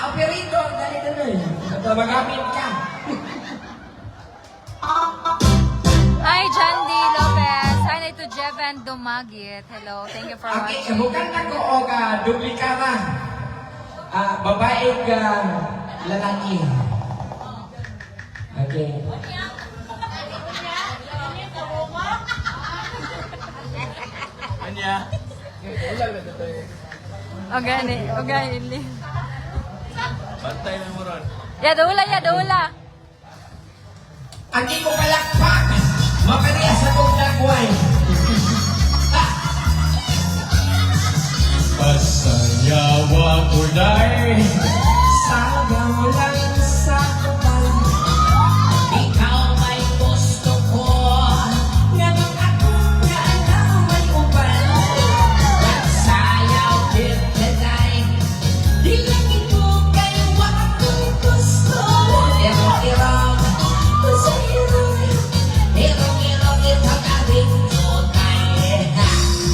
Operator, dali dali. Magamit ka. Hi, John D. Lopez. Hi to Jevan Dumagit. Hello. Thank you for Okay, watching. bukan na ko og duplikara. Babae ka lalaki. Okay. Anya? O gani. O gani. Bantay na mo ron. Ya, dula, ya, dula. Ang imo palakpak, makaniya sa kong dagway. Pasayawa ko day. Sagaw lang sa kapal. Ikaw may gusto ko, nga nung ako nga anak may upal. Nagsayaw din di lang ito kay wa akong gusto. Irong-irong, sa irong, irong-irong itagaring ko tay.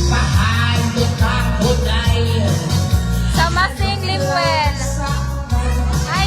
Pahalo ka ko day. Sa Masing Limwell. Hi,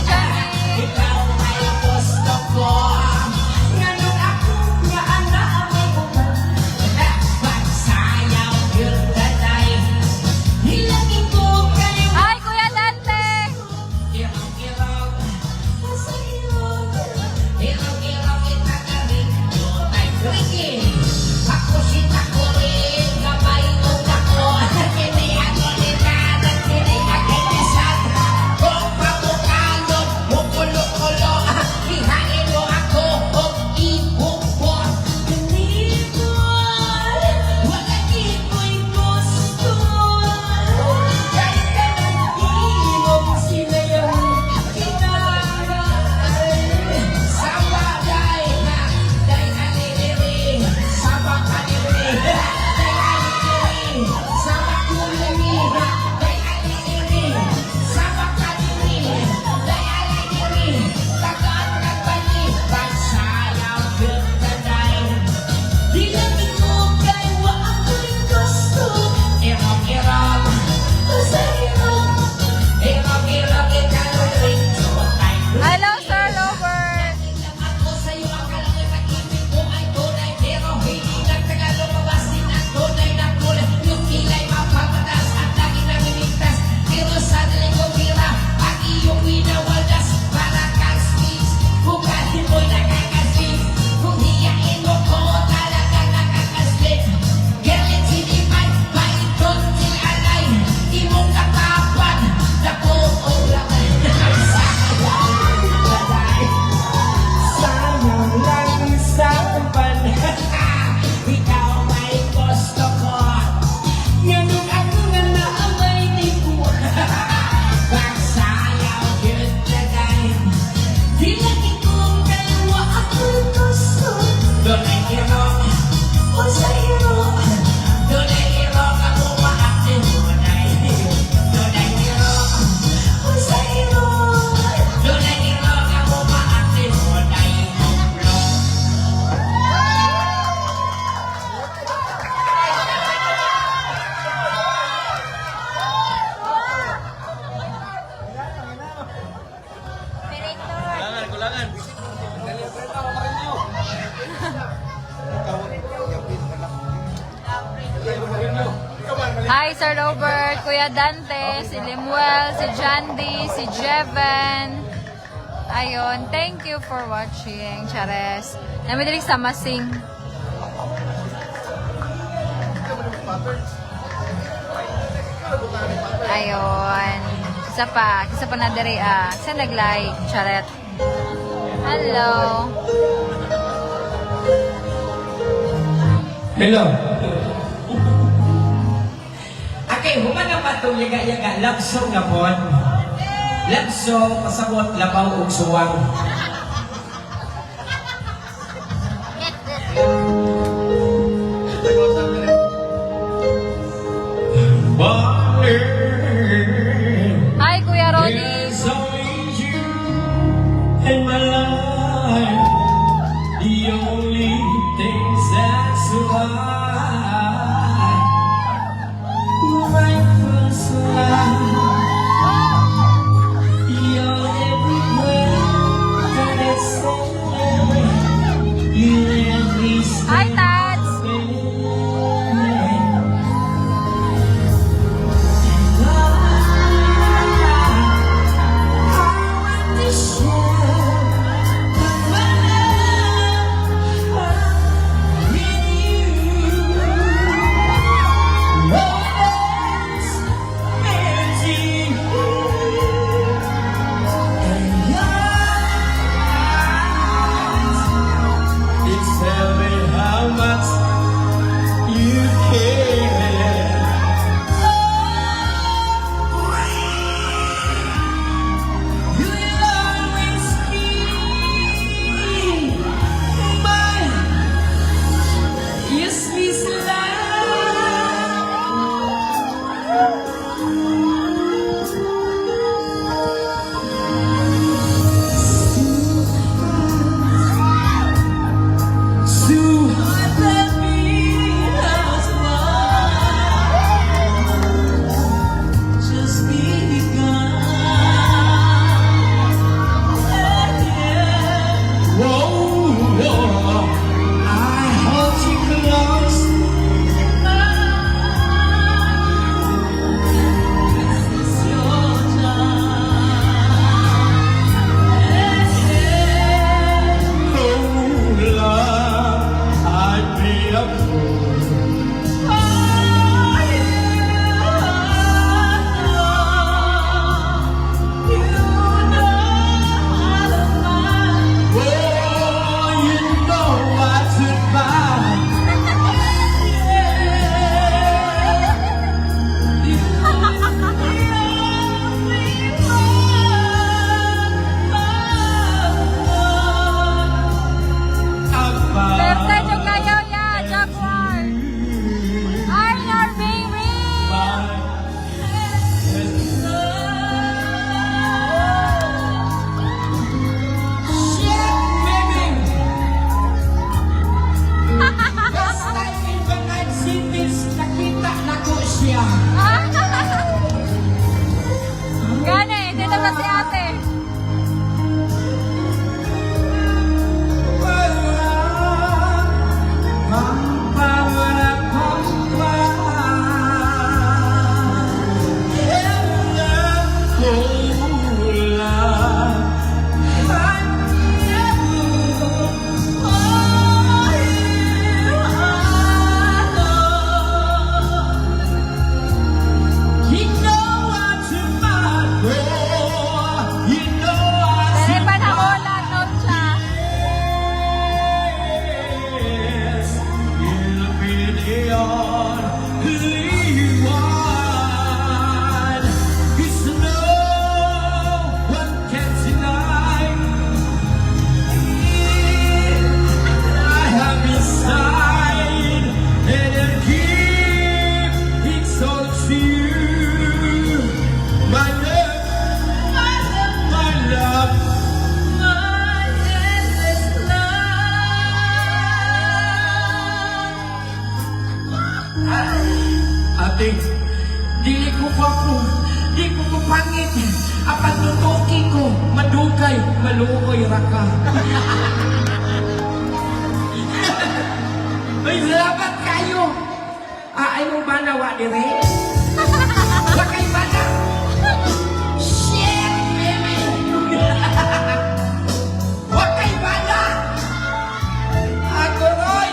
Hi, Sir Robert, Kuya Dante, si Limuel, si Jandy, si Jeven. Ayun, thank you for watching, Chares. Nami diri sa Masing. Ayun. Isa pa na diri ah. Sa nag-like, Charet. Hello. Hello. Okay, human na pa itong yaga-yaga. Love song na po. Love song, pasabot, labaw, ug suwang. Hi, Kuya Ronnie. There's only you in my life. The only things that survive. My first love. You're everywhere that it's You're every Hi, step. Tats. Tell me how much you care. You will always be my useless love. So hot that we as one just begun. Whoa, whoa, I hold you close. Oh, love, I'd be a fool. Oh, you know I should buy. Perte yung kayo ya, Jaguar. Ay, you're being real. Nakita na ko siya. Gani, dito na si ate. You know I took my You know I Dali pa na hola, siya. Yes, you'll be the only one. 'Cause no one can deny I have inside, and I'll keep it so to you. My love, my love, my love. My endless love. Ate, Dili ko gwapo, di ko ko pangit. Apan tutuki ko, madugay, maluoy ra ka. Ay, salamat kayo. Ah, ay mo ba nawa dire? Wakay bana! Shit, baby! Wakay bana! Ako, Roy!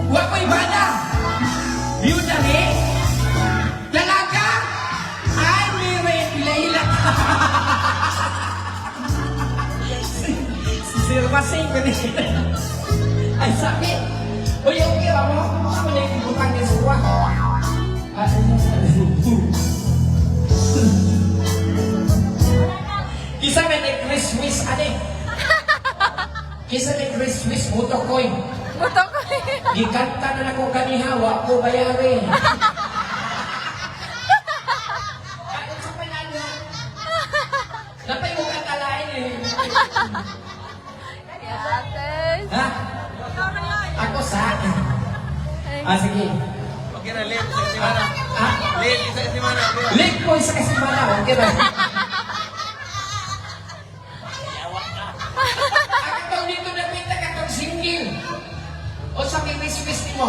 Wakay bana! Yun na ni? Dalaga! Ay, Mire, ila-ila ka. Si Sir Masing, pwede. Ay, sakit. Uy, okay ra mo. Ako na yung butang ni Suwa. Ah, Kisa may ni Christmas, ane. Kisa ni Christmas, muto koy. Buto ko. Gikanta na nako kaniha, wa ko bayari. Kain sa panalo. Napay mo kantalain eh. Yates. Ha? Ako sa? Ah, sige. Okay na, late isa semana. Ha? Late isa semana. Okay na. Late ko isa kasi mana. Okay ba? Akatong dito na pinta katong single. O sa kay Christmas ni mo?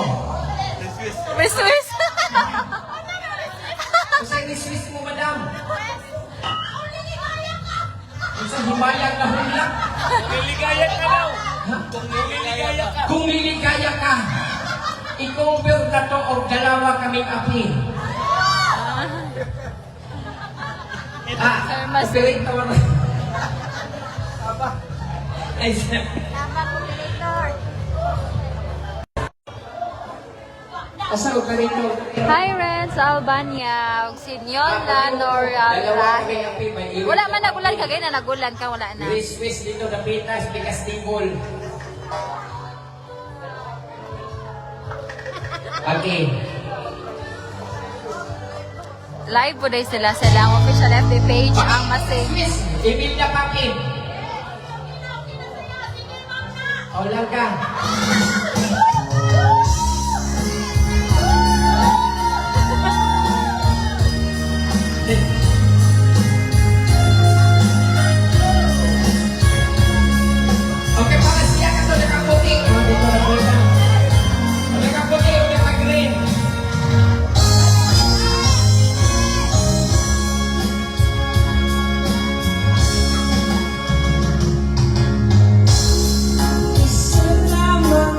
Swiss. Swiss. O sa Christmas mo, madam? O sa himayang na hulak? Liligaya ka daw. Kung liligaya ka. Kung liligaya ka, i-cover na to o dalawa kaming api. Ah, Sir Mas- operator. Ay, sir. Tama, operator. Asa operator? Hi, Ren, sa Albania. Ug si Nyola Nora Dalawa Rahe. kaming api, may iwan. Wala man nagulan kagay na nagulan ka, wala na. Christmas dito na pitas, bigas tibol. Okay. Live po day sila sa ilang official FB page ang Masing. Miss Emilia Paquin. Hola ka. Okay, para siya ka to nakaputi. Oh, dito na po na. Nakaputi o naka-green. Isa lamang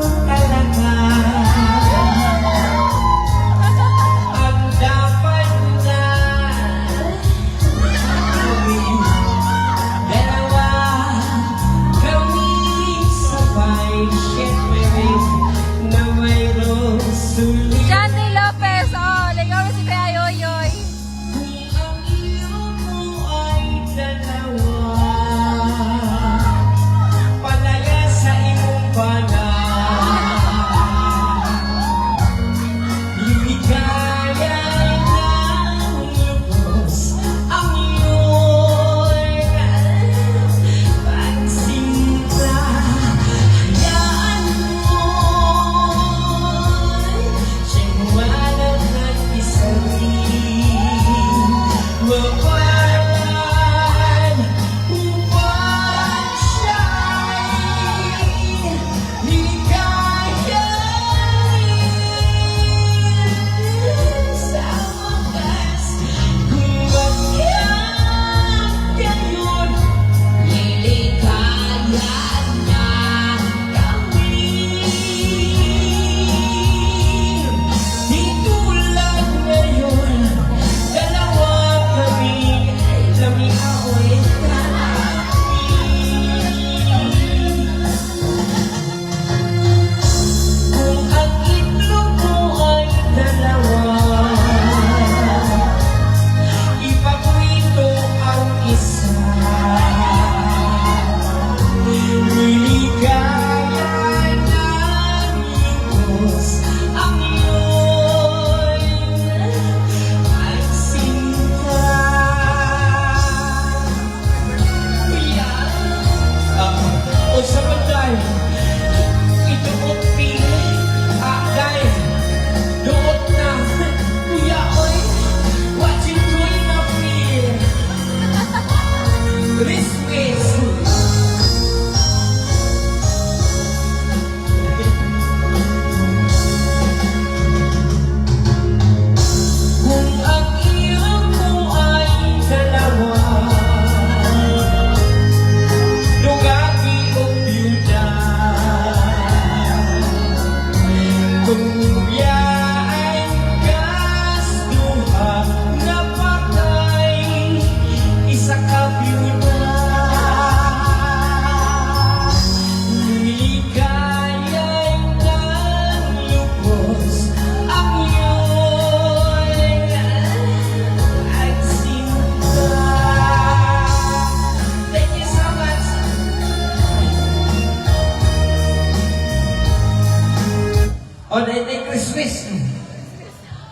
Swiss.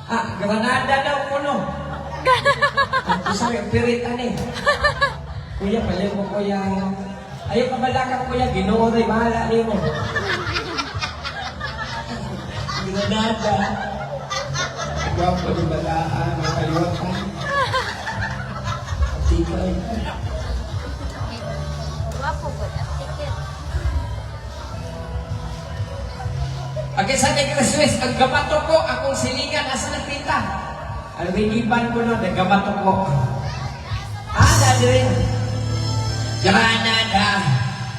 Ah, Granada daw kuno. Ang sabi, pirit ani. Kuya, paliw mo, kuya. Ayaw ka balaka, kuya. Ginoo rin, bahala nimo. Granada. Gwapo di balaan, mga kaliwat ka. Tigay. Wapo ko na ticket. Okay, sa Swiss, ang gabato ko, akong silingan, asa nagpita? Ang ringiban ko no, naggabato ko. Ah, dali rin. Granada,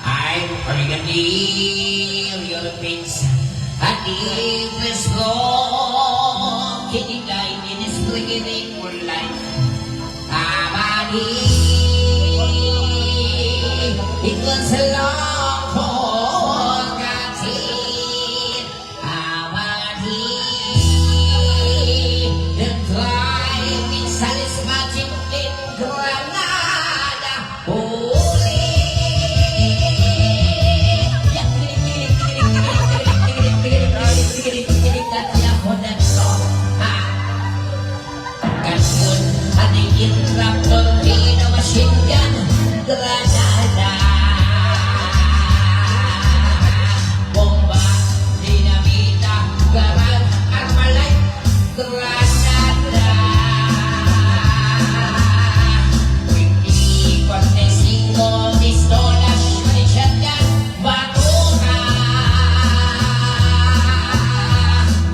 I'm brigadier Philippines. At the slow, kinigay, inispliginig kulay. Amani, it was a long forgotten. Amani, the driving satisfaction in Granada. Holy. Machine gun, Granada. Bomba, dinamita, garan, armalay, Granada. 25 pistolas, shotgun, bazooka.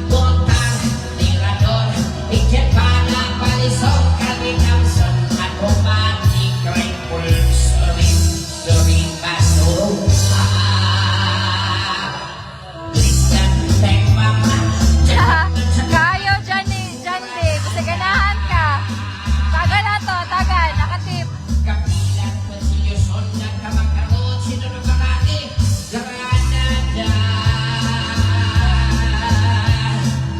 Botang, tirador, piket para palisok, Calvin Thompson, automatic rifle, sorry, sorry, bazooka. Christian, tembak, Kayo, Johnny, Johnny. Basta ganahan ka. Tagal na to, tagal. Nakatip. Kapilan, konsilyo, sonda, kamakaro, sino nagkakati? Granada.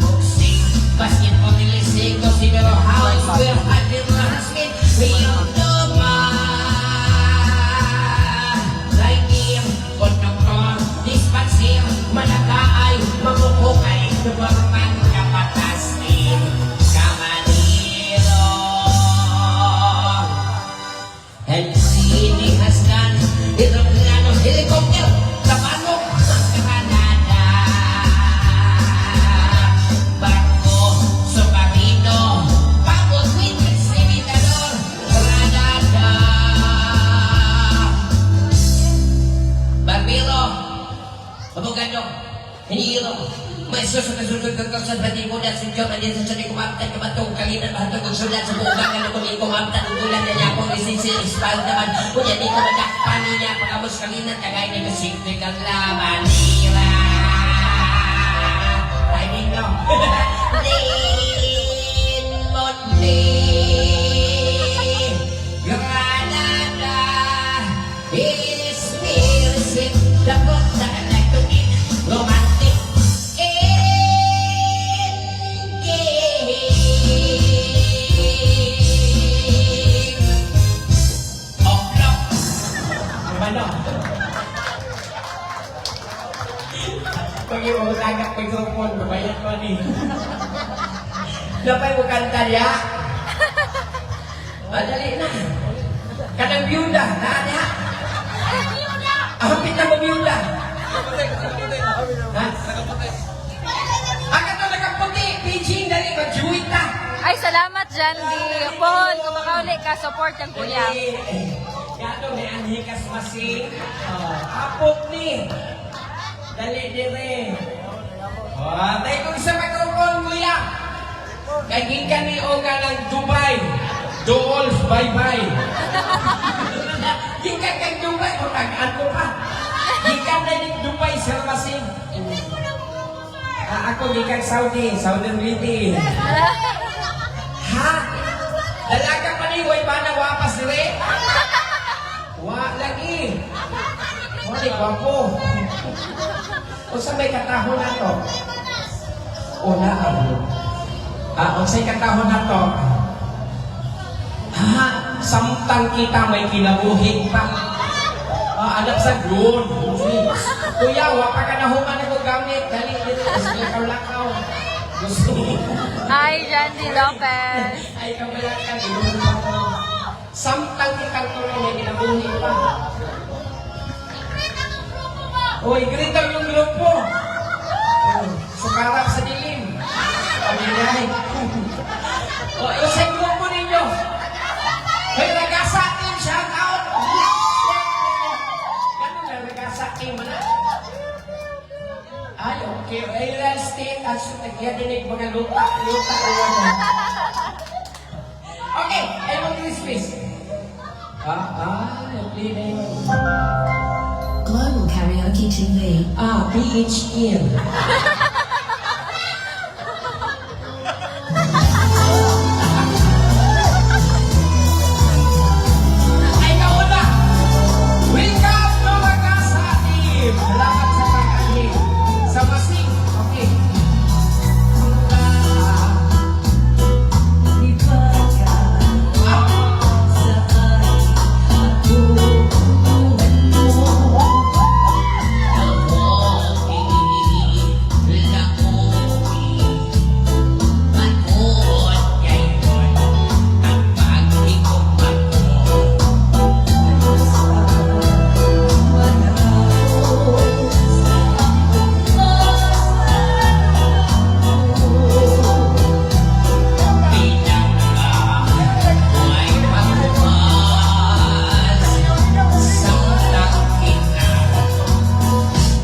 Boxing, basketball, nilising, Sinero House, we're having Smith, we on the Lighting, konduktor, dispenser, managaay, mamukukay, dumarman, kapatasin, kamanilo. Henry Hassan, aeroplano, helicopter, tapanok, Granada. Barko, submarino, pagod, witness, imitador, Granada. Barbero, abogado, hinihiro, may susunod kang sa batimunan sa Diyos, andyan sa tiyan kumamtan, kumatong kalinan, bahatog kong sulat sa buong bagan, kung hindi kumamtan, ulan na niya akong lisensya, espalda naman, kunya di ko madakpan niya, pagkamos kalinan, tagay na kasimple kang laman, nila. Timing no. Lin Monte, Granada, is music, the book that I like to eat, romantic, engage. Oplok. Ang ano? Pag yung tagak microphone, babayad ko ni. Napay mo kanta niya. Madali na. Kanang biyuda, naa niya. Ahapit na mo biyuda. Ha? Ang kato nakaputi, Beijing, dali, mag-juwit ta. Ay, salamat, Jandy. Paul, kung makauli ka, support yan, kuya. Eh, Gato, may anhikas masing. Oh, apot ni. Dali dire. Oh, tayo kong sa microphone, kuya. Kay gikan ni Oga ng Dubai. Dolph, bye-bye. Gikan kang Dubai, o tagaan ko pa. Gikan na ni Dubai, Sir Masing. Ah, ako gikan Saudi, Saudi Arabia. Ha? Dalaga pa ni, way ba na wapas dire? Wa lagi. Wala gwapo. Unsa may katahon na to? Una ako. Ah, unsay katahon na to? Ha, samtang kita may kinabuhi pa. Ah, anak sa good. Kuya, wa pa ka na human ako gamit. Dali dito, lakaw-lakaw. Gusto mo. Hi, Jandy Lopez. Ay, kabalaka, ginuman pa ko. Samtang kitang tuloy na ginabuhi pa. Uy, greet ang yung grupo. Oh, sukarap sa dilim. Pamilay. O, sa grupo ninyo. Hoy, Ragasa team, shout out. Ganun na, Ragasa team, mana. Ay, okay. Ay, state at sa tagya dinig mga luta, luta, luta. Okay, ay mag Christmas. Ah, play na yun. Global Karaoke TV. Ah, PHL. Ay, kauna! Welcome to Ragasa Team! Salamat sa pag-anhi. Sa Masing. Okay.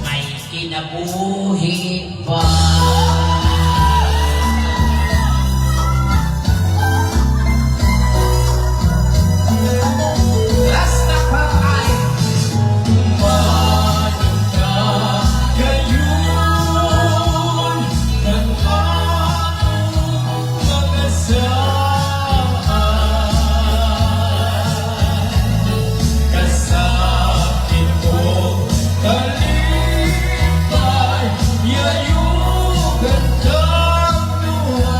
May kinabuhi pa. Last na pa ay Umanong ka gayon ng akong mga saan. Kasapin ko kalipay, yayo gandang duha.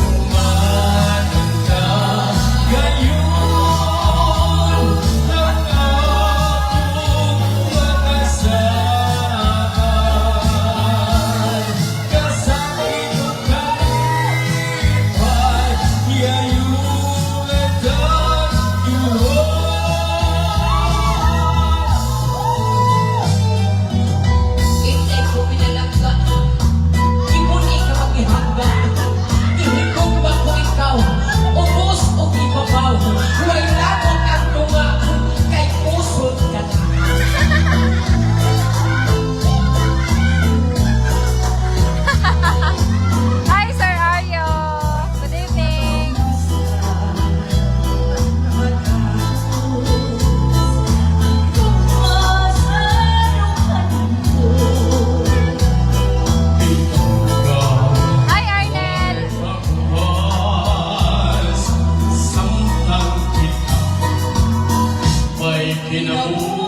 Umanong ka gayon ng akong mga saan. Kasapin ko kalipay, yayo gandang duha. Hindi ko pinalangga. Ibuni ka maghihangga. Ihigog ba ko ikaw? Ubos o ibabaw? Huwag lamang ang tunga. Kay pusod ka na. Hi, Sir Aryo. Good evening. Hi, Arnel. Samtang kita may kinabuhi.